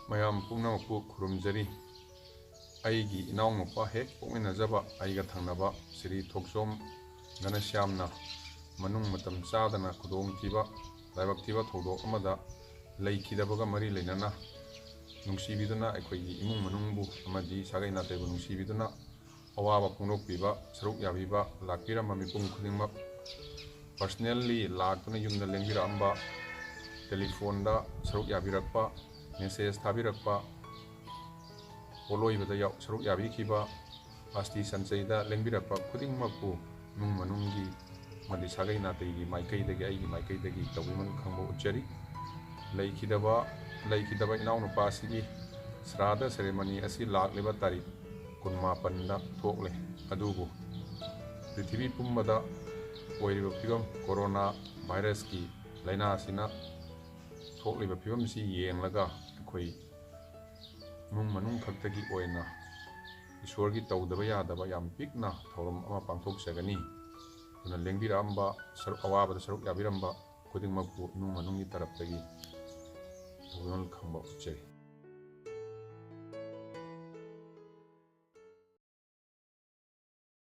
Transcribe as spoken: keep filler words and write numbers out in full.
ꯃꯌꯥꯝ ꯄꯨꯝꯅꯃꯛꯄꯨ ꯈꯨꯔꯨꯝꯖꯔꯤ꯫ ꯑꯩꯒꯤ ꯏꯅꯥꯎꯅꯨꯄꯥ ꯍꯦꯛ ꯄꯣꯛꯃꯤꯟꯅꯖꯕ ꯑꯩꯒ ꯊꯪꯅꯕ ꯁ꯭ꯔꯤ ꯊꯣꯛꯆꯣꯝ ꯘꯅꯁ꯭ꯌꯥꯝꯅ ꯃꯅꯨꯡ ꯃꯇꯝ ꯆꯥꯗꯅ ꯈꯨꯗꯣꯡꯊꯤꯕ, ꯂꯥꯏꯕꯛ ꯊꯤꯕ ꯊꯧꯗꯣꯛ ꯑꯃꯗ ꯂꯩꯈꯤꯗꯕꯒ ꯃꯔꯤ ꯂꯩꯅꯅ ꯅꯨꯡꯁꯤꯕꯤꯗꯨꯅ ꯑꯩꯈꯣꯏꯒꯤ ꯏꯃꯨꯡ ꯃꯅꯨꯡꯕꯨ ꯑꯃꯗꯤ ꯁꯥꯒꯩ ꯅꯥꯇꯩꯕꯨ ꯅꯨꯡꯁꯤꯕꯤꯗꯨꯅ ꯑꯋꯥꯕ ꯐꯣꯡꯗꯣꯛꯄꯤꯕ, ꯁꯔꯨꯛ ꯌꯥꯕꯤꯕ ꯂꯥꯛꯄꯤꯔꯝꯕ ꯃꯤꯄꯨꯝ ꯈꯨꯗꯤꯡꯃꯛ, personally ꯂꯥꯛꯇꯨꯅ ꯌꯨꯝꯗ ꯂꯦꯡꯕꯤꯔꯛꯑꯝꯕ, ꯇꯦꯂꯤꯐꯣꯟꯗ ꯁꯔꯨꯛ ꯌꯥꯕꯤꯔꯛꯄ, message ꯊꯥꯕꯤꯔꯛꯄ, ꯄꯣꯠꯂꯣꯏꯕꯗ ꯌꯥꯎ-, ꯁꯔꯨꯛ ꯌꯥꯕꯤꯈꯤꯕ, ꯑꯁꯇꯤ ꯁꯟꯆꯩꯗ ꯂꯦꯡꯕꯤꯔꯛꯄ ꯈꯨꯗꯤꯡꯃꯛꯄꯨ ꯏꯃꯨꯡ ꯃꯅꯨꯡꯒꯤ ꯑꯃꯗꯤ ꯁꯥꯒꯩ ꯅꯥꯇꯩꯒꯤ ꯃꯥꯏꯀꯩꯗꯒꯤ, ꯑꯩꯒꯤ ꯃꯥꯏꯀꯩꯗꯒꯤ ꯇꯧꯕꯤꯃꯜ ꯈꯪꯕ ꯎꯠꯆꯔꯤ꯫ ꯂꯩꯈꯤꯗꯕ, ꯂꯩꯈꯤꯗꯕ ꯏꯅꯥꯎꯅꯨꯄꯥ ꯑꯁꯤꯒꯤ ꯁ꯭ꯔꯥꯗ ꯁꯦꯔꯦꯃꯅꯤ ꯑꯁꯤ ꯂꯥꯛꯂꯤꯕ ꯇꯥꯔꯤꯛ ꯀꯨꯟꯃꯥꯄꯟꯗ ꯊꯣꯛꯂꯦ꯫ ꯑꯗꯨꯕꯨ ꯄ꯭ꯔꯤꯊꯤꯕꯤ ꯄꯨꯝꯕꯗ ꯑꯣꯏꯔꯤꯕ ꯐꯤꯕꯝ, ꯀꯣꯔꯣꯅꯥ ꯚꯥꯏꯔꯁꯀꯤ ꯂꯥꯏꯅꯥ ꯑꯁꯤꯅ ꯊꯣꯛꯂꯤꯕ ꯐꯤꯕꯝꯁꯤ ꯌꯦꯡꯂꯒ ꯑꯩꯈꯣꯏ ꯏꯃꯨꯡ ꯃꯅꯨꯡ ꯈꯛꯇꯒꯤ ꯑꯣꯏꯅ ꯏꯁꯣꯔꯒꯤ ꯇꯧꯗꯕ ꯌꯥꯗꯕ ꯌꯥꯝ ꯄꯤꯛꯅ ꯊꯧꯔꯝ ꯑꯃ ꯄꯥꯡꯊꯣꯛꯆꯒꯅꯤ꯫ ꯑꯗꯨꯅ ꯂꯦꯡꯕꯤꯔꯛꯑꯝꯕ, ꯁꯔꯨꯛ, ꯑꯋꯥꯕꯗ ꯁꯔꯨꯛ ꯌꯥꯕꯤꯔꯝꯕ ꯈꯨꯗꯤꯡꯃꯛꯄꯨ ꯏꯃꯨꯡ ꯃꯅꯨꯡꯒꯤ ꯇꯔꯞꯇꯒꯤ ꯊꯧꯒꯜ ꯈꯪꯕ ꯎꯠꯆꯔꯤ꯫